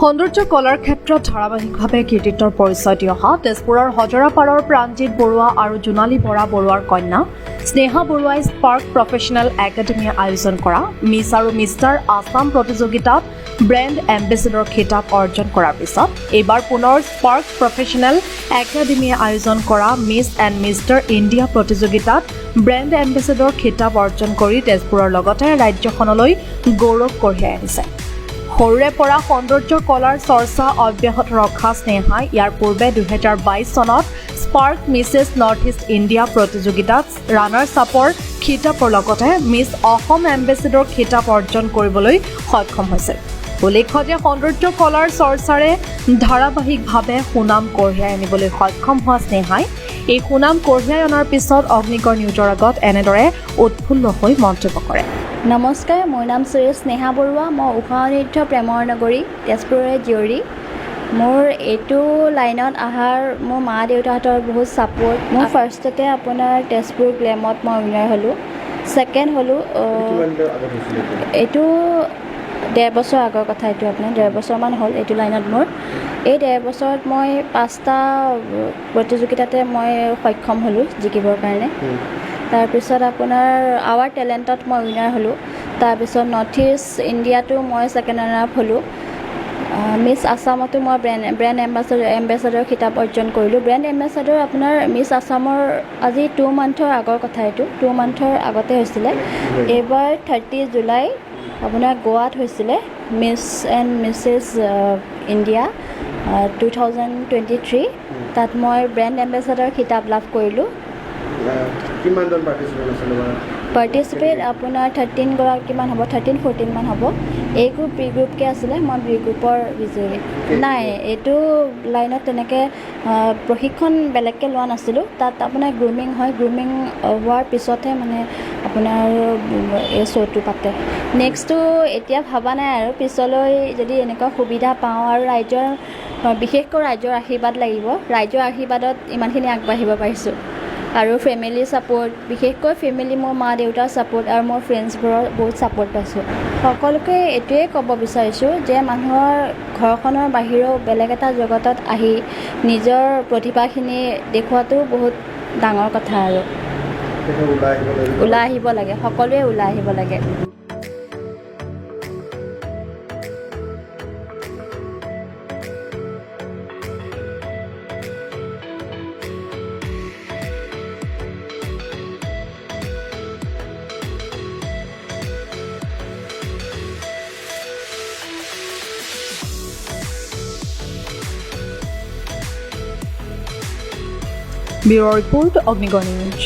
সৌন্দৰ্য কলাৰ ক্ষেত্ৰত ধাৰাবাহিকভাৱে কৃতিত্বৰ পৰিচয় দি অহা তেজপুৰৰ হজৰাপাৰৰ প্ৰাণজিৎ বৰুৱা আৰু জোনালী বৰা বৰুৱাৰ কন্যা স্নেহা বৰুৱাই স্পাৰ্ক প্ৰফেচনেল একাডেমীয়ে আয়োজন কৰা মিছ আৰু মিষ্টাৰ আছাম প্ৰতিযোগিতাত ব্ৰেণ্ড এম্বেচেডৰ খিতাপ অৰ্জন কৰাৰ পিছত এইবাৰ পুনৰ স্পাৰ্ক প্ৰফেচনেল একাডেমীয়ে আয়োজন কৰা মিছ এণ্ড মিষ্টাৰ ইণ্ডিয়া প্ৰতিযোগিতাত ব্ৰেণ্ড এম্বেচেডৰ খিতাপ অৰ্জন কৰি তেজপুৰৰ লগতে ৰাজ্যখনলৈ গৌৰৱ কঢ়িয়াই আনিছে। সৰুৰে পৰা সৌন্দৰ্য কলাৰ চৰ্চা অব্যাহত ৰখা স্নেহাই ইয়াৰ পূৰ্বে 2022 চনত spark Mrs north east India প্ৰতিযোগিতাত ৰানাৰ্ছ আপৰ খিতাপৰ লগতে মিছ অসম এম্বেচেডৰ খিতাপ অৰ্জন কৰিবলৈ সক্ষম হৈছে। উল্লেখ্য যে সৌন্দৰ্য কলাৰ চৰ্চাৰে ধাৰাবাহিকভাৱে সুনাম কঢ়িয়াই আনিবলৈ সক্ষম হোৱা স্নেহাই এই সুনাম কঢ়িয়াই অনাৰ পিছত অগ্নিগড় নিউজৰ আগত এনেদৰে উৎফুল্ল হৈ মন্তব্য কৰে। নমস্কাৰ, মোৰ নাম শ্ৰী স্নেহা বৰুৱা। মই ঊষা অনিৰুদ্ধ প্ৰেমৰ নগৰী তেজপুৰৰে জীয়ৰী। মোৰ এইটো লাইনত অহাৰ মোৰ মা দেউতাহঁতৰ বহুত ছাপোৰ্ট। মোৰ ফাৰ্ষ্টতে আপোনাৰ তেজপুৰ গ্লেমত মই উইনাৰ হ'লোঁ, ছেকেণ্ড হ'লোঁ। কিমান দিনৰ আগত হৈছিলে এইটো? এইটো 1.5 বছৰ আগৰ কথা। এইটো আপোনাৰ 1.5 বছৰমান হ'ল এইটো লাইনত মোৰ। এই 1.5 বছৰত মই পাঁচটা প্ৰতিযোগিতাতে মই সক্ষম হ'লোঁ জিকিবৰ কাৰণে। তাৰপিছত আপোনাৰ আৱাৰ টেলেণ্টত মই উইনাৰ হ'লোঁ। তাৰপিছত নৰ্থ ইষ্ট ইণ্ডিয়াতো মই ছেকেণ্ড ৰানাৰ আপ হ'লোঁ। মিছ আছামতো মই ব্ৰেণ্ড এম্বেচাডৰ খিতাপ অৰ্জন কৰিলোঁ। ব্ৰেণ্ড এম্বেচাডৰ আপোনাৰ মিছ আছামৰ আজি 2 মান্থৰ আগৰ কথা। এইটো 2 মান্থৰ আগতে হৈছিলে। এইবাৰ 30 জুলাই আপোনাৰ গোৱাত হৈছিলে মিছ এণ্ড মিছেছ ইণ্ডিয়া 2023। তাত মই ব্ৰেণ্ড এম্বেচাডৰ খিতাপ লাভ কৰিলোঁ। কিমানজন পাৰ্টিচিপেণ্ট আছিলে বা? পাৰ্টিচিপেট আপোনাৰ 13 গৰাকীমান হ'ব, 13 14মান হ'ব। এ গ্ৰুপ, বি গ্ৰুপকৈ আছিলে। মই বি গ্ৰুপৰ বিজয়ী। নাই, এইটো লাইনত তেনেকৈ প্ৰশিক্ষণ বেলেগকৈ লোৱা নাছিলোঁ। তাত আপোনাৰ গ্ৰুমিং হয়। গ্ৰুমিং হোৱাৰ পিছতহে মানে আপোনাৰ এই শ্ব'টো পাতে। নেক্সটটো এতিয়া ভবা নাই আৰু পিছলৈ যদি এনেকুৱা সুবিধা পাওঁ আৰু ৰাইজৰ, বিশেষকৈ ৰাইজৰ আশীৰ্বাদ লাগিব। ৰাইজৰ আশীৰ্বাদত ইমানখিনি আগবাঢ়িব পাৰিছোঁ আৰু ফেমিলি ছাপৰ্ট, বিশেষকৈ ফেমিলি, মোৰ মা দেউতাৰ ছাপৰ্ট আৰু মোৰ ফ্ৰেণ্ডছবোৰৰ বহুত ছাপৰ্ট পাইছোঁ। সকলোকে এইটোৱে ক'ব বিচাৰিছোঁ যে মানুহৰ ঘৰখনৰ বাহিৰেও বেলেগ এটা জগতত আহি নিজৰ প্ৰতিভাখিনি দেখুওৱাটো বহুত ডাঙৰ কথা আৰু তেখেত ওলাই আহিব লাগিব। ওলাই আহিব লাগে, সকলোৱে ওলাই আহিব লাগে। Bureau report, Agnigarh news.